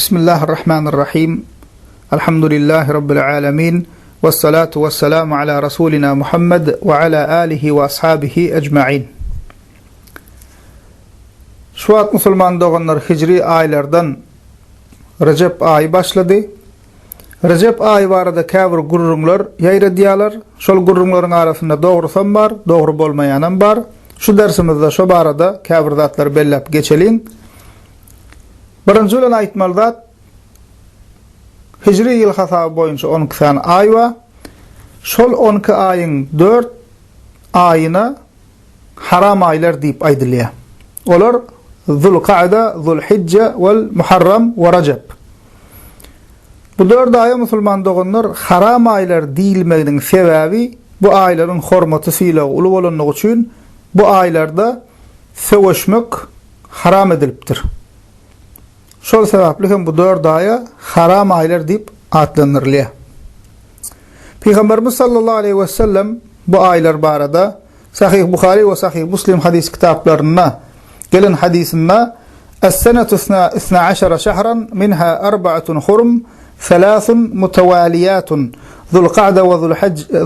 Bismillahirrahmanirrahim. Elhamdülillahi Rabbil alemin. Vessalatu vesselamu ala Rasulina Muhammed ve ala alihi ve ashabihi ecmain. Şu wagt musulman doganlar hijri aýlardan Rejep aýy başlady. Rejep aýy barada käbir gürrüňler ýaýradýarlar. Şol gürrüňleriň arasynda dogrusam bar, dogry bolmaýanam bar. Şu dersimizde şo barada käbir zatlary belläp geçeliň. Birinji bilen aýtmaly zat, hijri ýyl hasaby boýunça 12 sany aý bar. Şol 12 aýyň 4 aýyna haram aýlar diýip aýdylýar. Olar Zulka'da, Zulhijje wel Muharram we Rejep. Bu 4 aýa musulman doganlar haram aýlar diýilmeginiň sebäbi bu aýlaryň hormaty sylagy uly bolanlygy üçin bu aýlarda söweşmek haram edilipdir. Şol sebäpli hem bu dört aýa haram aýlar diýip atlandyrylýar. Pygamberimiz sallallahu aleýhi we sellem bu aýlar barada Sahyh Buhary we Sahyh Muslim hadys kitaplarynda gelen hadysynda Es-senetu isna aşara şahran minha arba'atun hurum selasun mutawaliyatun Zulka'da we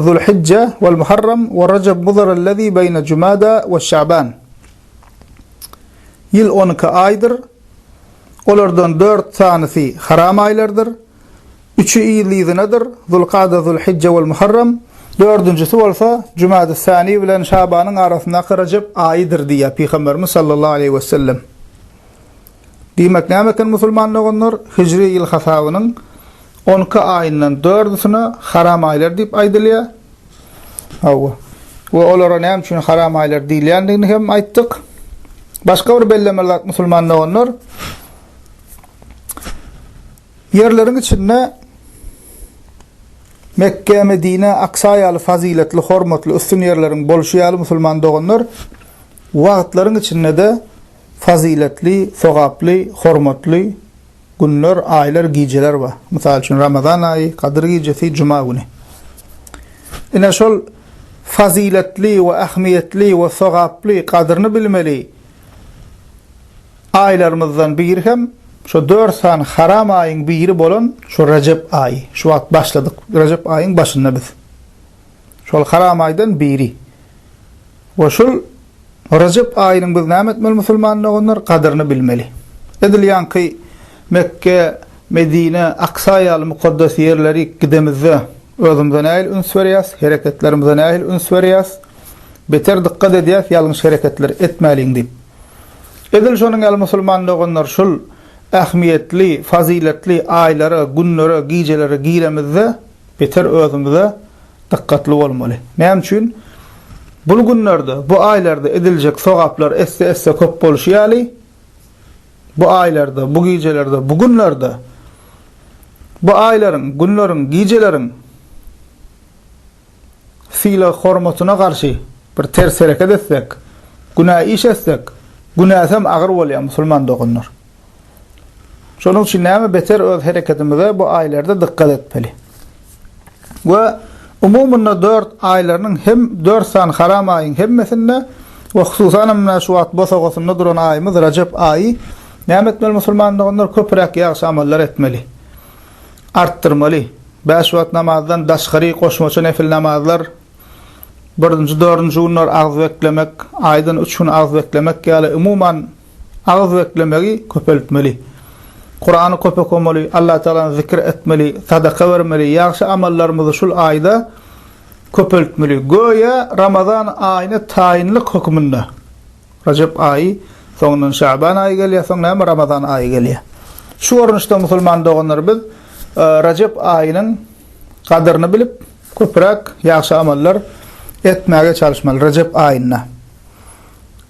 Zulhijje wal Muharram we Rejeb mudar allazi beýne Jumada we Şaban. Ýyl 12 aýdyr. Olardan dört sanysy haram aýlardyr. Üçi yzly-yzynadyr, Zulkada, Zulhijje we Muharram. Dördünjisi bolsa Jumady-Sani bilen Şabanyň arasyndaky Rejep aýydyr diýýär Pygamberimiz sallallahu aleýhi wesellem. Diýmek näme eken musulman doganlar? Hijri ýyl hasabynyň 12 aýyndan dördüsine haram aýlar diýip aýdylýar. Hawa. We olara näme üçin haram aýlar diýilýändigini hem aýtdyk. Başga bir bellemeli zat musulman doganlar, ýerleriň içinde Mekke, Medine, Aksa ýaly fazyletli, hormatly, üstün ýerleriň bolşy ýaly musulman doganlar wagtlaryň içinde-de fazyletli, sogaply, hormatly Günler, aýlar, gijeler bar. Mysal üçin, Ramazan aýy, Gadyr gijesi, Juma güni. Ine şol fazyletli we ähmiýetli we sogaply, gadyryny bilmeli aýlarymyzdan biri hem şo dört sany haram aýyň biri bolan şu Rejep aýy. Şu wagt başladyk. Rejep aýyň başynda biz. Şol haram aýdan biri. We şul Rejep aýynyň biz näme etmeli musulman doganlar? Gadyryny bilmeli. Edil ýaňky Mekge, Medine, Aksa ýaly mukaddes ýerleri gidemizde özümize nähili üns berýäs, hereketlerimize nähili üns berýäs, beter dykgat edýäs ýalňyş hereketler etmäliň diýip. Edil şonuň ýaly musulman doganlar şul ähmiýetli, fazyletli aýlara, günlere, gijelere giremizde beter özümize Dykgatly bolmaly. Näme üçin? Bul günlerde, bu aýlarda ediljek sogaplar esse-esse köp bolşy ýaly, bu aýlarda, bu gijelerde, bu günlerde bu aýlaryň, günleriň, gijeleriň sylag-hormatyna garşy bir ters hereket etsek, günä iş etsek, günäsem agyr bolýar, musulman doganlar. Şonuň üçin näme beter öz hereketimize bu aýlarda dykgat etmeli. We umumynda dört aýlarynyň hem dört sany haram aýyň hemmesinde we hususanam muna şu wagt bosagasynda duran aýymyz Rejep aýy näme etmeli musulman doganlar köpräk ýagşy amallar etmeli. Artdyrmaly. Bäş wagt namazdan daşgary goşmaça nefil namazlar birinji, dördünji günler agyz beklemek, aýdan üç gün agyz beklemek ýaly umuman Agyz beklemegi köpeltmeli. Kurany köp okamaly, Allatagalany zikir etmeli, sadaka bermeli, ýagşy amallarymyzy şul aýda köpeltmeli. Göýä Ramazan aýyna taýynlyk hökmünde. Rejep aýy, soňundan Şaban aýy gelýär, soň näme Ramazan aýy gelýär. Şu görnüşde musulman doganlar biz Rejep aýynyň gadyryny bilip, köpräk ýagşy amallar etmäge çalyşmaly Rejep aýynda.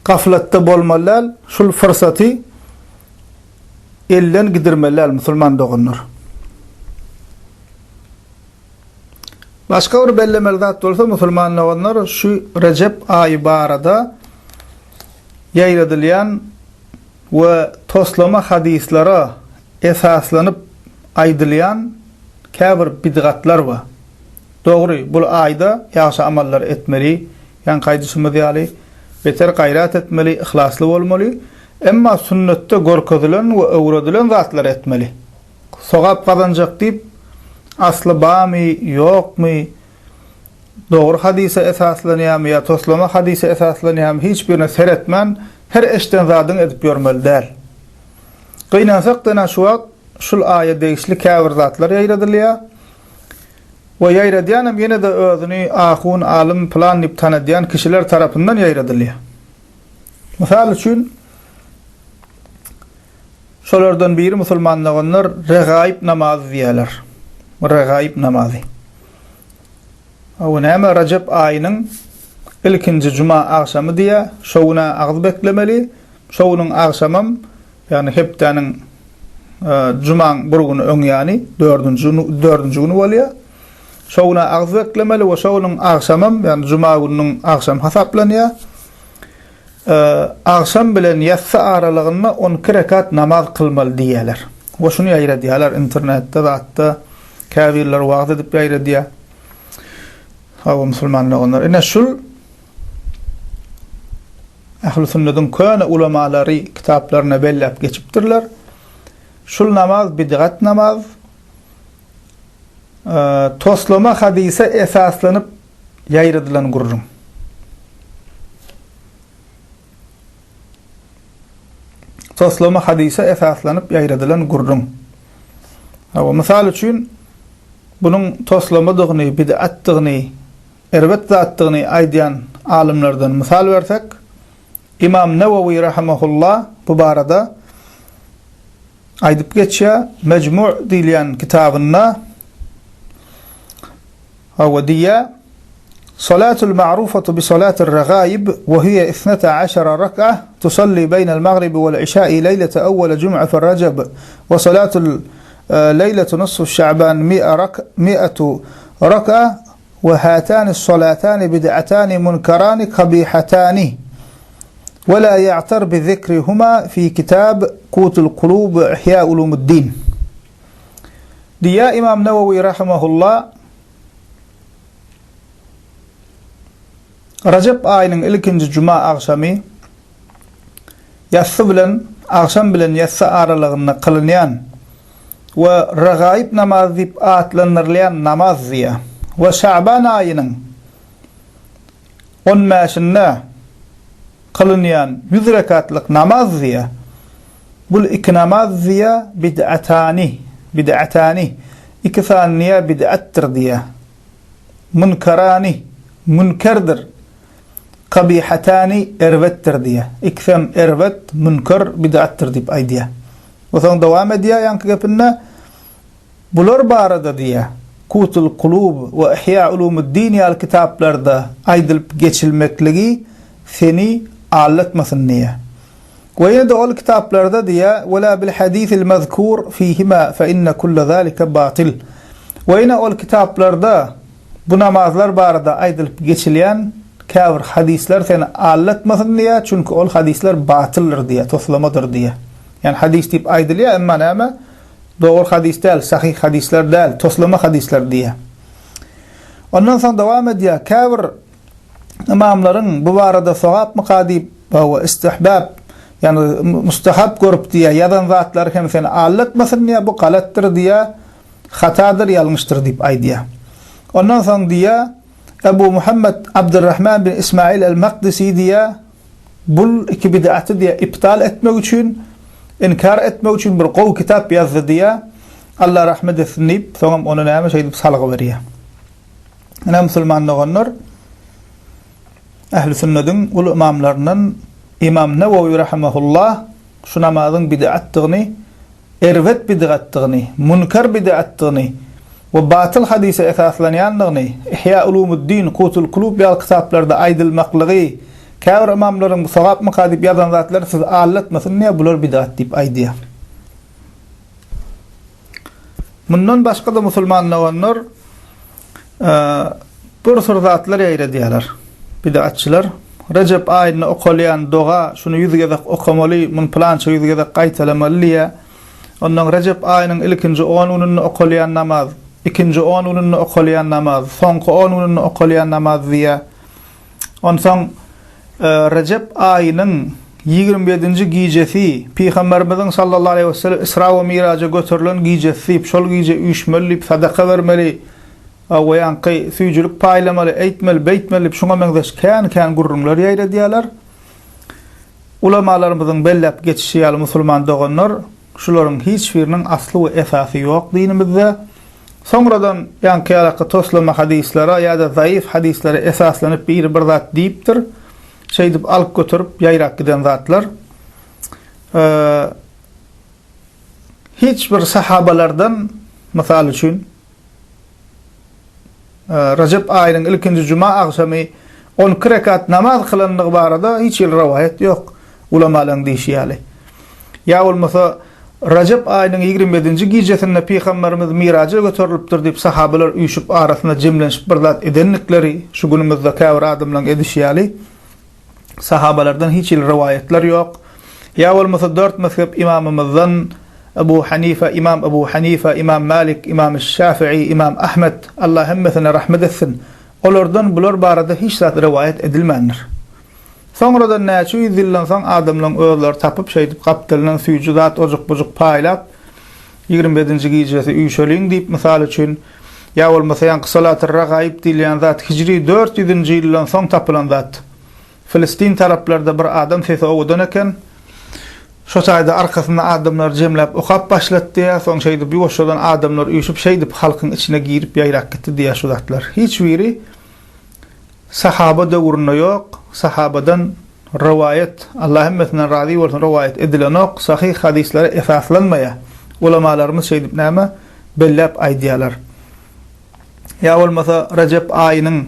Gaflatda bolmaly däl, şul fyrsaty elden gidirmeli däl musulman doganlar. Başga bir bellemeli zat bolsa musulman doganlar şu Rejep aýy barada ýaýradylýan we toslama hadyslara esaslanyp aýdylýan käbir bidgatlar bar. Dogry, bul aýda ýagşy amallar etmeli, Ýaňky aýdyşymyz ýaly, beter gaýrat etmeli, yhlasly bolmaly. Emma sünnetde görkezilen we öwredilen zatlary etmeli. Sogap gazanjak diýip, asly barmy, ýokmy, dogry hadysa esaslanýarmy ýa toslama hadysa esaslanýarmy hiç birine seretmän her eşden zadyňy edip ýörmeli däl. Gynansak-da şu wagt şul aýa degişli käbir zatlar ýaýradylýar. We ýaýradýanam ýene-de özüni ahun, alym, pylan diýip tanadýan kişiler tarapyndan ýaýradylýar. Mysal üçin, şolardan biri musulman doganlar regaib namazy diýýärler. Regaib namazy. O näme Rejep aýynyň ilkinji juma agşamy diýýär, şo güne agyz beklemeli, şo günüň agşamam, ýagny hepdäniň jumaň bir güni öň ýany, dördünji dördünji güni bolýar. Şo güne agyz beklemeli we şo günüň agşamam, ýagny juma gününiň agşamy hasaplanýar. Agşam bilen ýassy aralygynda 12 rekat namaz kylmaly diýýärler. We şuny ýaýradýarlar internetde zatda, käbirleri wagyz edip ýaýradýar. Hawa musulman doganlar, ine şul Ähli sünnediň köne ulamalary kitaplarynda belläp geçipdirler. Şul namaz bidgat namaz. Toslama hadysa esaslanyp ýaýradylan gürrüň. Toslama hadysa esaslanyp ýaýradylan gürrüň. Hawa, mysal üçin, bunuň toslamadygyny, bid'atdygyny, erbet zatdygyny aýdýan alymlardan mysal bersek, Imam Newewi rahimehullah bu barada aýdyp geçýär, Mejmu' diýilýän kitabynda hawa diýýär, Salatul ma'rufatu bi salatir ragaib we hiýe isneta aşara rak'a tusalli beýnel magribi wel işa'i leýlete awwala jum'a fi rajab we salatul leýletu nisfu şa'ban mi'a rak mi'atu rak'a we hatani salatani bid'atani munkarani kabihatani we la ya'tar bi zikrihuma fi kitab Kutul kulub we Ihya ulumuddin. Diýýär Imam Newewi rahimehullah Rejep aýynyň ilkinji juma agşamy ýassy bilen agşam bilen ýassy aralygynda kylynýan we regaib namazy diýip atlandyrylýan namaz diýýär. We Şaban aýynyň on bäşinde kylynýan ýüz rekatlyk namaz diýýär. Bul iki namaz diýýär bid'atani, bid'atani, iki sany diýýär bid'atdyr diýýär. Munkarani, münkerdir. Kabihatani, erbetdir diýýär. Ikisem erbet, münker, bid'atdyr diýip aýdýar. We soň dowam edýär ýaňky gepinde, Bular barada diýýär, Kutul kulub we Ihýa ulumuddin ýaly kitaplarda aýdylyp geçilmekligi seni aldatmasyn diýýär. We ýene-de ol kitaplarda diýýär, Wela bil hadisil mezkur fihima fe inne kulle zalike batyl. We ýene ol kitaplarda bu namazlar barada aýdylyp geçilýän käbir hadyslar seni aldatmasyn diýýär, çünki ol hadyslar batyldyr diýýär, toslamadyr diýýär. Ýagny hadys diýip aýdylýar, emma näme? Dogry hadys däl, sahyh hadyslar däl, toslama hadyslar diýýär. Ondan soň dowam edýär, käbir Ymamlaryň bu barada sogapmyka diýip, hawa, istihbap, ýagny mustahap görüp diýýär, ýazan zatlary hem seni aldatmasyn diýýär, bu galatdyr diýýär, hatadyr, ýalňyşdyr diýip aýdýar. Ondan soň diýýär, Ebu Muhammed Abdurrahman bin Ismail el-Makdisi diýýär, bul iki bid'aty diýýär, iptal etmek üçin, inkar etmek üçin bir gowy kitap ýazdy diýýär, Allah rahmet etsin diýip, soňam ony näme şeýdip salgy berýär. Ine musulman doganlar, Ähli sünnediň uly ymamlaryndan Imam Newewi rahimehullah şu namazyň bid'atdygyny, erbet bid'atdygyny, münker bid'atdygyny we batyl hadysa esaslanýandygyny Ihýa ulumuddin, Kutul kulub ýaly kitaplarda aýdylmaklygy, käbir ymamlaryň bu sogapmyka diýip ýazan zatlary sizi aldatmasyn diýýär, bular bid'at diýip aýdýar. Mundan başga-da musulman doganlar bir sürü zatlar ýaýradýarlar. Bid'atçylar Rejep aýynda okalýan doga, şuny 100 gezek okamaly, muny pylança 100 gezek gaýtalamaly diýýär. Ondan Rejep aýynyň ilkinji 10 gününde okalýan namaz, ikinji 10 gününde okalýan namaz, soňky 10gününde okalýan namaz diýýär. Onsoň Rejep aýynyň. 27-nji gijesi Pygamberimiziň sallallahu aleýhi we sellem Isra we Miraja göterilen gijesi diýip, şol gije üýşmeli diýip, sadaka bermeli we ýaňky süýjülik paýlamaly, eýtmeli, beýtmeli diýip, şuňa meňzeş kän-kän gürrüňler ýaýradýarlar. Ulamalarymyzyň belläp geçişi ýaly musulman doganlar, şularyň hiç biriniň asly we esasy ýok dinimizde. Soňradan ýaňky ýalaky toslama hadyslara ýa-da zaif hadyslara esaslanyp biri bir zat diýipdir. Şeýdip alyp göterip ýaýrap giden zatlar. Hiç bir sahabalardan mysal üçin Rejep aýynyň ilkinji juma agşamy 12 rekat namaz kylandygy barada hiç hili rowaýat ýok, ulamalaryň diýşi ýaly. Ýa bolmasa Rejep aýynyň 27-nji gijesinde pygamberimiz Miraja göterilipdir diýip sahabalar üýşüp arasynda jemlenişip bir zat edendikleri şu günümizde käbir adamlaryň edişi ýaly sahabalardan hiç hili rowaýatlar ýok. Ýa bolmasa dört mezhep imamymyzdan Ebu Hanife, Imam Ebu Hanife, Imam Malik, Imam Şafii, Imam Ahmet, Allah hemmesine rahmet etsin, olardan bular barada hiç zat rowaýat edilmändir. Soňradan näçe ýüz ýyldan soň adamlaryň özleri tapyp şeýdip gapdalyndan süýji zat ojuk-bujuk paýlap, 27-nji gijesi üýşeliň diýip mysal üçin, ýa bolmasa ýaňky Salatyr-Ragaib diýilýän zat hijri 400-nji ýyldan soň tapylan zat. Filistin taraplarda bir adam sesi owadan eken. Şo taýda arkasynda adamlary jemläp okap başlady diýýär. Soň şeýdip ýuwaşjadan adamlar üýşüp şeýdip halkyň içine girip ýaýrap gitdi diýýär şu zatlar. Hiç biri sahaba döwründe ýok. Sahabadan rowaýat, Allah hemmesinden razy bolsun, rowaýat edilenok. Sahyh hadyslara esaslanmaýar. Ulamalarymyz şeýdip näme belläp aýdýarlar. Ýa bolmasa Rejep aýynyň,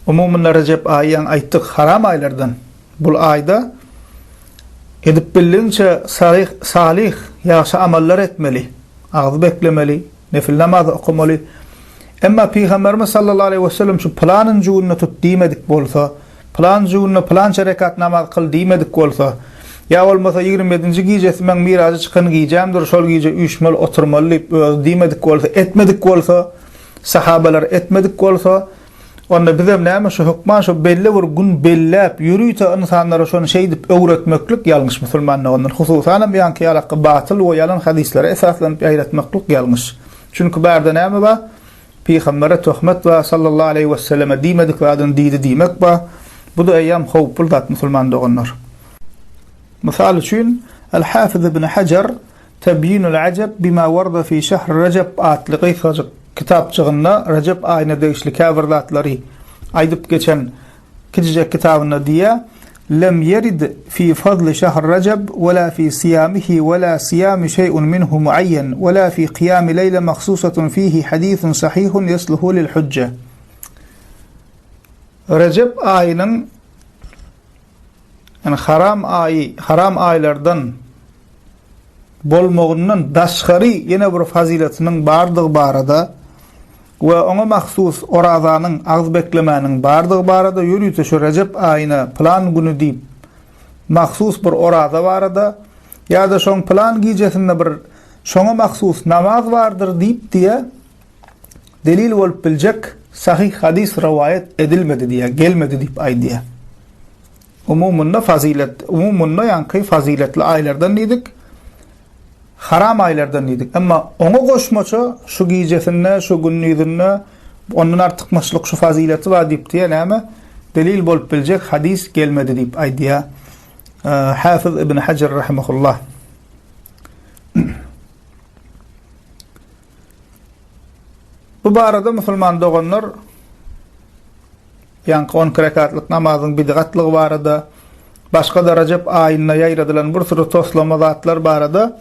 umumynda Rejep aýy ýaňy aýtdyk, haram aýlardan. Bul aýda edip bildigiňçe salyh, salyh, ýagşy amallar etmeli, agyz beklemeli, nefil namaz okamaly. Emma Pygamberimiz sallallahu aleýhi we sellem şu pylanynjy günde tut diýmedik bolsa, Pylanjy günde pylança rekat namaz kyl diýmedik bolsa, ýa bolmasa 27-nji gijesi meň miraja çykan gijämdir, şol gije üýşmeli oturmaly diýip özi diýmedik bolsa, etmedik bolsa, sahabalar etmedik bolsa, onda bizem näme şu hökman şu belli bir gün belläp, ýörite ynsanlara şony şeýdip öwretmeklik ýalňyş musulman doganlar. Hususanam ýaňky ýalaky batyl we ýalan hadyslara esaslanyp ýaýratmaklyk ýalňyş. Çünki bärde näme bar? Pygambere töhmet bar, sallallahu aleýhi weselleme diýmedik zadyny diýdi diýmek bar. Bu-da eýýäm howply zat musulman doganlar. Mysal üçin, Al-Hafiz ibn Hajar Tebýinul Ajab bima warda fi şehr Rejep atly gysgajyk kitapjygynda Rejep aýyna degişli käbir zatlary aýdyp geçen Kiçijek kitabynda diýýär, Lem yerid fi fadli şehr Rejeb we la fi siýamihi we la siýami şeý'un minhu muayyen we la fi kyýami leýle mahsusatun fihi hadisun sahihun ýesluhu lil hujje. Rejep aýynyň ýani haram aýy, haram aýlardan bolmagyndan daşgary ýene bir fazylatynyň bardygy barada we oňa mahsus orazanyň, agyz beklemäniň bardygy barada ýörite şu Rejep aýyna pylan güni diýip mahsus bir oraza barada ýa-da şoň pylan gijesinde bir şoňa mahsus namaz bardyr diýip diýe delil bolup biljek sahyh hadys rowaýat edilmedi diýe, gelmedi diýip aýdýar. Umumynda fazylet, umumynda ýaňky fazyletli aýlardan diýdik. Haram aýlardan diýdik. Emma oňa goşmaça şu gijesinde, şu gündizinde ondan artykmaçlyk şu fazyleti bar diýip diýe näme? Delil bolup biljek hadys gelmedi diýip aýdýar. Hafiz Ibn Hajar rahimehullah. Bu barada musulman doganlar Ýaňky on iki rekatlyk namazyň bidgatlygy barada, başga-da Rejep aýynda ýaýradylan bir süri toslama zatlar barada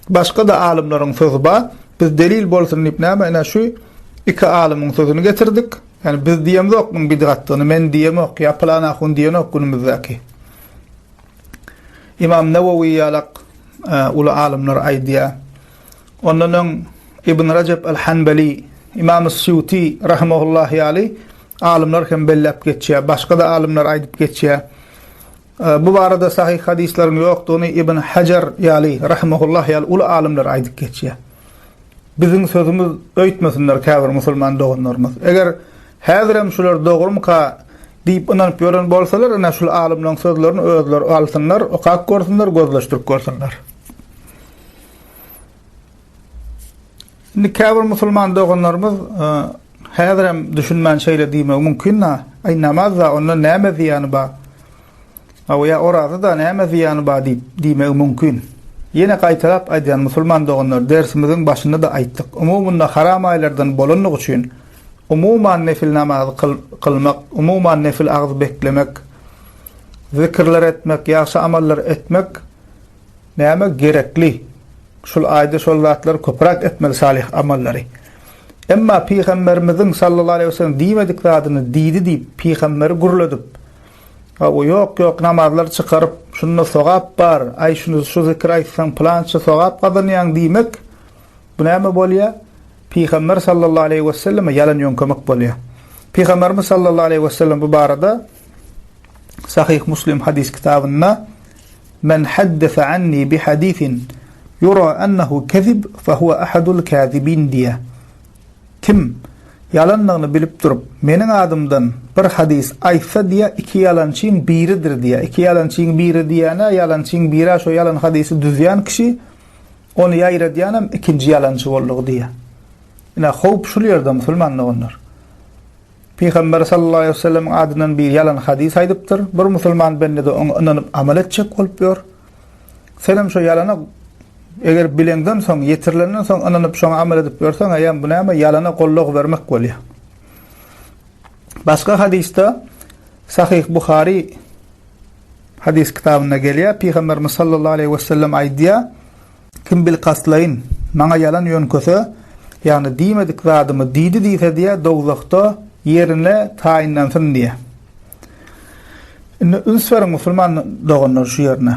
başga-da alymlaryň sözi bar. Biz delil bolsun diýip näme ine şu iki alymyň sözüni getirdik. Ýani biz diýemzok muň bidgatdygyny, men diýemok ýa pylan ahun diýenok günümizdäki. Imam Newewi ýalak e, uly alymlar aýdýar. Ondan öň Ibn Rajab al-Hanbali, Imam Sýuti rahimehullah ýaly alymlar hem belläp geçýär. Başga-da alymlar aýdyp geçýär. E, bu barada sahyh hadyslaryň ýokdugyny Ibn Hajar ýaly rahimehullah ýaly uly alymlar aýdyp geçýär. Biziň sözümiz öýtmesinler käbir musulman doganlarymyz. Eger häzirem şular dogrumyka? Diýip ynanyp ýören bolsalar, ine şul alymlaryň sözlerini özleri alsynlar, okap görsünler, gözleşdirip görsünler. Indi käbir musulman doganlarymyz e, häzirem düşünmän şeýle diýmegi mümkin-da, aý namaz-da onda näme zyýany bar? Hawa ýa oraza-da näme zyýany bar diýip diýmegi mümkin. Ýene gaýtalap aýdýan musulman doganlar dersimiziň başynda-da aýtdyk. Umumynda haram aýlardan bolandygy üçin umuman nefil namazy kylmak, umuman nefil agyz beklemek, zikirler etmek, ýagşy amallar etmek näme gerekli. Şul aýda şol zatlary köpräk etmeli salyh amallary. Emma pygamberimiziň sallallahu aleýhi we sellem diýmedik zadyny diýdi diýip pygamberi gürledip Hawa, ýok, ýok, namazlary çykaryp, şunda sogap bar, aý, şuny, şu zikri aýtsaň, pylança sogap gazanýaň diýmek, bu näme bolýar? Pygamber sallallahu aleýhi weselleme ýalan ýöňkemek bolýar. Pygamberimiz sallallahu aleýhi wesellem bu barada Sahyh Muslim hadys kitabynda Men haddese anni bi hadisin yura ennehu kezib fehuve ahadul kazibin diýýär. Kim, ýalandygyny bilip durup, meniň adymdan bir hadys aýtsa diýýär, iki ýalançyň biridir diýýär. Iki ýalançyň biri diýýän-ä, ýalançyň biri-ä şo ýalan hadysy düzýän kişi, ony ýaýradýanam ikinji ýalançy boldugy diýýär. Ine, howp şul ýerde, musulman doganlar. Pygamber sallallahu aleýhi we sellemiň adyndan biri ýalan hadys aýdypdyr. Bir musulman bende-de oňa ynanyp amal etjek bolup ýör. Senem şo ýalana eger bileňden soň, ýetirilenden soň ynanyp şoňa amal edip ýörseň, eýýäm bu näme? Ýalana gollag bermek bolýar. Başga hadysda Sahyh Buhary hadys kitabynda gelýär. Pygamberimiz sallallahu aleýhi we sellem aýdýar, Kim bilkastlaýyn maňa ýalan ýöňkese, ýagny diýmedik zadymy diýdi diýse diýýär, dowzahda ýerine taýynlansyn diýýär. Indi üns beriň musulman doganlar şu ýerine.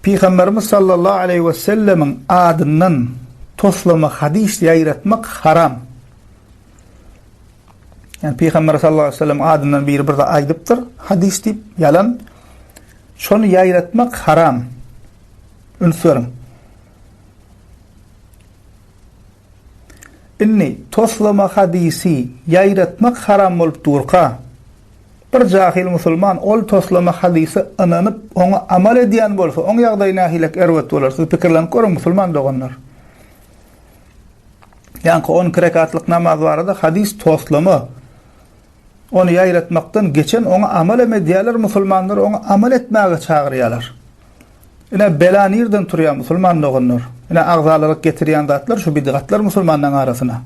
Pygamberimiz sallallahu aleýhi we sellemiň adyndan toslama hadys ýaýratmak haram. Ýani Pygamber sallallahu aleýhi we sellem adyndan biri bir zat aýdypdyr, hadys diýip, ýalan. Şony ýaýratmak haram. Üns beriň. Indi toslama hadysy ýaýratmak haram bolup durka, Bir jahyl musulman ol toslama hadysa ynanyp, oňa amal edýän bolsa, oň ýagdaýy nähilek erbet bolar? Siz pikirlenip görüň, musulman doganlar. Ýaňky 12 rekatlyk namaz barada hadys toslama. Ony ýaýratmakdan geçen oňa amal hem edýärler, musulmanlary oňa amal etmäge çagyrýarlar. Ine bela nirden turýar musulman doganlar? Ine agzalalyk getirýän zatlar şu bidgatlar musulmanlaryň arasyna.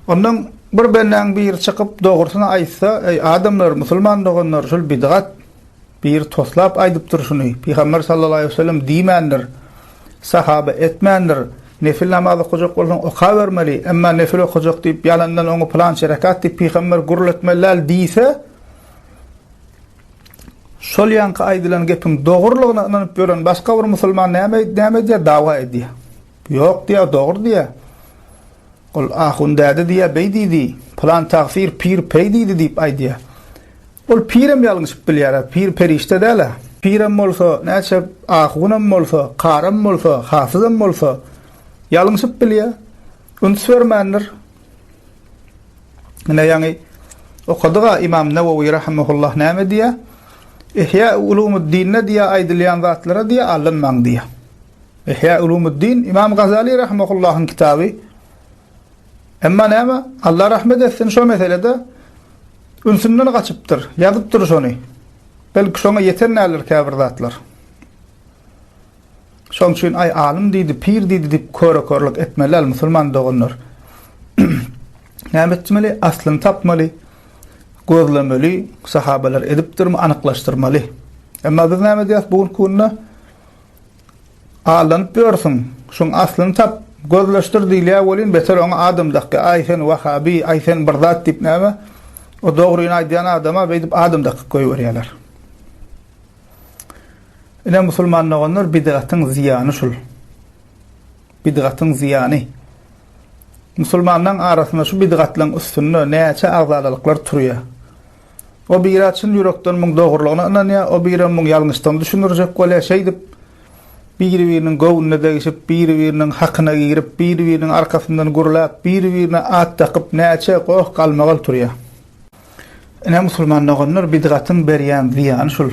Ondan bir bendäň biri çykyp dogrusyny aýtsa, eý adamlar, musulman doganlar, şul bidgat. Biri toslap aýdypdyr şuny. Pygamber sallallahu aleýhi we sellem diýmändir. Sahaba etmändir. Nefil namaz okajak bolsaň okabermeli. Emma nefil okajak diýip ýalandan oňa pylança rekat diýip pygamber gürletmeli däl diýse, şol ýaňky aýdylan gepiň dogrulygyna ynanyp ýören başga bir musulman näme näme edýär? Dawa edýär. Ýok diýýär, dogry diýýär. Ol ahun däde diýýär, beý diýdi, pylan tagsyr pir peý diýdi diýip aýdýar. Ol pirem ýalňyşyp bilýär-ä, pir perişde däl-ä. Pirem bolsa, näçe ahunam bolsa, karam bolsa, hafyzam bolsa, ýalňyşyp bilýär. Üns bermändir. Ine ýaňy okadyk-a Imam Newewi rahimehullah näme diýýär? Ihýa ulumuddinde diýýär aýdylýan zatlara diýýär alynmaň diýýär. Ihýa ulumuddin Imam Gazali rahimehullahyň kitaby. Emma näme? Allah rahmet etsin şo meselede ünsünden gaçypdyr, ýazypdyr şony. Belki şoňa ýeten däldir käbir zatlar. Şoň üçin aý alym diýdi, pir diýdi diýip köre-körlük etmeli däl musulman doganlar. Näme etmeli? Aslyny tapmaly, gözlemeli, sahabalar edipdirmi anyklaşdyrmaly. Emma biz näme edýäris bu günki günde? Aldanyp ýörsüň, şuň aslyny tap, gözleşdir diýilýär welin beter oňa adam dakýar. Aý sen wahabi, aý sen bir zat diýip näme, o dogryny aýdýan adama beýdip adam dakyp goýberýärler. Ine musulman doganlar bidgatyň zyýany şul. Bidgatyň zyýany. Musulmanlaryň arasynda şu bidgatlaryň üstünde näçe agzalalyklar turýar. O biri çyn ýürekden muň dogrulygyna ynanýar, o birem muň ýalňyşdygyny düşündirjek bolýar. Şeýdip, biri-biriniň göwnüne degişip, biri-biriniň hakyna girip, biri-biriniň arkasyndan gürläp, biri-birine at dakyp näçe goh-galmagal turýar. Ine musulman doganlar bidgatyň berýän zyýany şul.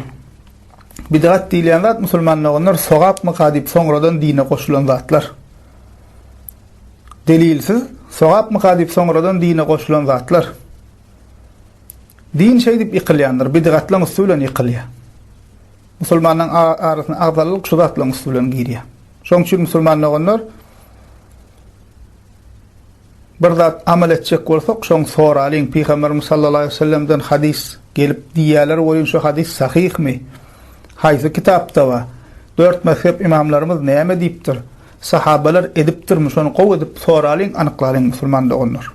Bidgat diýilýän zat musulman doganlar sogapmyka diýip soňradan dine goşulan zatlar. Delilsiz sogapmyka diýip soňradan dine goşulan zatlar. Din şeýdip ýykylýandyr, bidgatlaryň üsti bilen ýykylýar. Musulmanlaryň arasyna agzalylyk şu zatlaryň üsti bilen girýär. Şonuň üçin musulman doganlar Bir zat amal etjek bolsak, şoň soralyň, Pygamberimiz sallallahu aleýhi we sellemden hadys gelip diýýärler welin şu hadys sahyhmy? Haýsy kitapda bar? Dört mezhep ymamlarymyz näme diýipdir? Sahabalar edipdirmi? Şony gowy edip soralyň, anyklalyň musulman doganlar.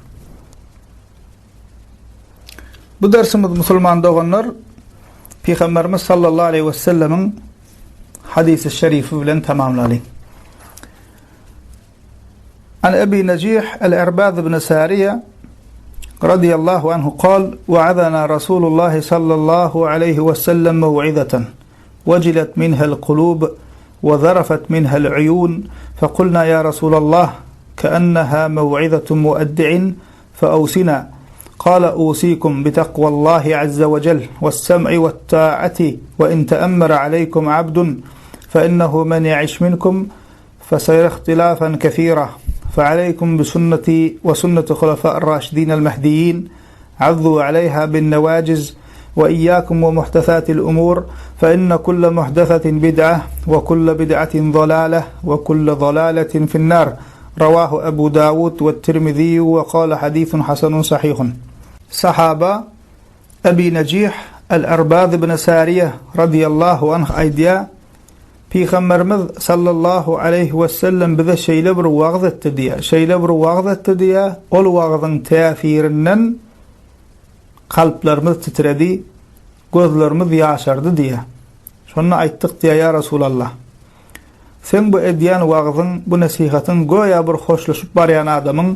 Bu dersimiz musulman doganlar Pygamberimiz sallallahu aleýhi we sellemiň hadysy şerifi bilen tamamlalyň. An Ebi Nejih el-Erbaz ibn Sariýe radiyallahu anhu kal, Wa'azana Rasulullah sallallahu aleyhi ve sellem mev'izeten, vecilet minhel kulub, ve zarafet minhel uyun, fekulna ya Rasulallah, keenneha mev'izetu mueddi'in, feevsina, قال أوصيكم بتقوى الله عز وجل والسمع والطاعة وإن تأمر عليكم عبد فإنه من يعش منكم فسيرى اختلافا كثيرا فعليكم بسنتي وسنة خلفاء الراشدين المهديين عضوا عليها بالنواجز وإياكم ومحدثات الأمور فإن كل محدثة بدعة وكل بدعة ضلالة وكل ضلالة في النار رواه أبو داود والترمذي وقال حديث حسن صحيح صحابة أبي نجيح الأرباذ بن سارية رضي الله عنه أيديا Pygamberimiz sallallahu aleýhi wesellem bize şeýle bir wagyz etdi diýýär, şeýle bir wagyz etdi diýýär, ol wagyzyň täsirinden kalplarymyz titredi, gözlerimiz ýaşardy diýýär. Şonda aýtdyk diýýär, Ýa Resulallah, seň bu edýän wagyzyň, bu nesihatyň göýä bir hoşlaşyp barýan adamyň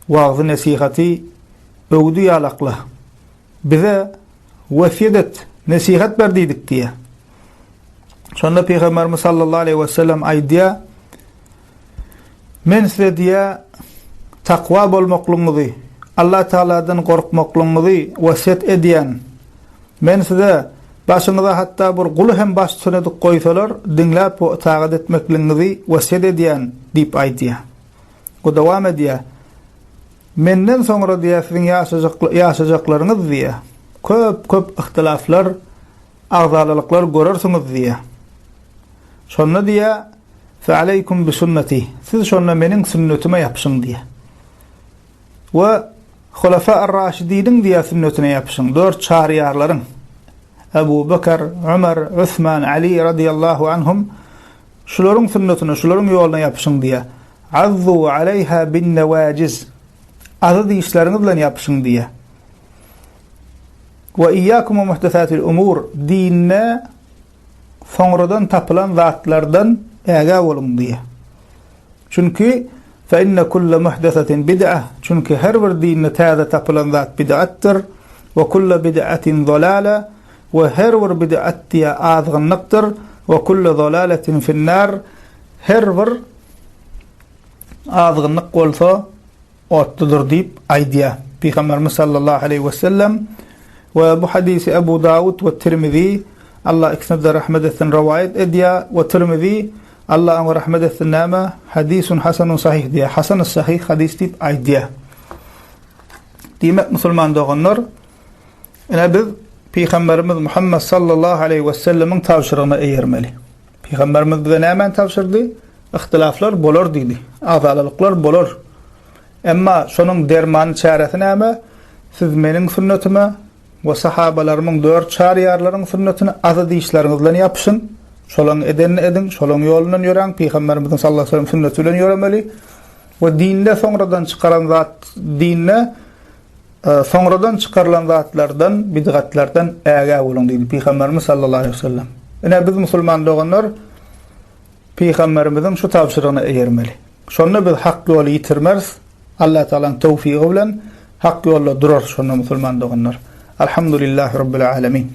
wagzy-nesihaty, öwüdi ýalakla. Bize wesýet et, nesihat ber diýdik diýýär. Şonda Pygamberimiz sallallahu aleýhi we sellem aýdýar, Men size diýýär, takwa bolmaklygyňyzy, Allah Tagaladan gorkmaklygyňyzy wesýet edýän. Men size başyňyza hatda bir guly hem baştutan edip goýsalar, diňläp we ytagat etmekligiňizi wesýet edýän diýip aýdýar. We dowam edýär. Menden soňra diýýär siziň ýaşajaklaryňyz diýýär. Köp köp yhtylaflar, agzalalyklar görersiňiz diýýär. Şonda diýýär, Fe aleýkum bi sünneti. Siz şonda meniň sünnetime ýapyşyň diýýär. We Hulafa ar-Raşidiniň diýýär sünnetine ýapyşyň. Dört çaryýarlaryň Ebu Bekr, Ömer, Osman, Ali radiyallahu anhum şularyň sünnetine, şularyň ýoluna ýapyşyň diýýär. Azzu aleýha bin-newajiz. Azy dişleriňiz bilen ýapyşyň diýýär. We iyyakum we muhdesatil umur. Dinde soňradan tapylan zatlardan ägä boluň diýýär. Çünki fe inne kulle muhdesatin bid'a. Çünki her bir dinde täze tapylan zat bid'atdyr. We kulle bid'atin zalala. We her bir bid'at diýä azgynlykdyr. We kulle zalaletin finnar. Her bir azgynlyk bolsa otludyr diýip aýdýar. Pygamberimiz sallallahu aleýhi we sellem we bu hadysy Ebu Dawud we Tirmizi Allah ikisine-de rahmet etsin rowaýat edýär we Tirmizi Allah oňa rahmet etsin näme hadisun hasanun sahih diýýär. Hasan sahih hadys diýip aýdýar. Diýmek musulman doganlar ine biz Pygamberimiz Muhammed sallallahu aleýhi we sellemiň tabşyrygyna eýermeli. Pygamberimiz bize nämäni tabşyrdy? Yhtylaflar bolar diýdi. Agzalalyklar bolar. Emma şonuň dermany çäresi näme? Siz meniň sünnetime we sahabalarymyň dört çaryýarlaryň sünnetine azy dişleriňiz bilen ýapyşyň. Şolaň edenini ediň, şolaň ýolundan ýöräň, Pygamberimiziň sallallahu aleyhi ve sellem sünneti bilen ýöremeli. We dinde soňradan çykaran zat dinde Soňradan çykarylan zatlardan, bidgatlardan ägä boluň diýdi Pygamberimiz sallallahu aleýhi we sellem. Ine biz musulman doganlar Pygamberimiziň şu tabşyrygyna eýermeli. Şonda biz hak ýoly ýitirmeris. Allah Taalanyň towfygy bilen hak ýolda durarys şonda musulman doganlar. Alhamdulillahi rabbil alamin.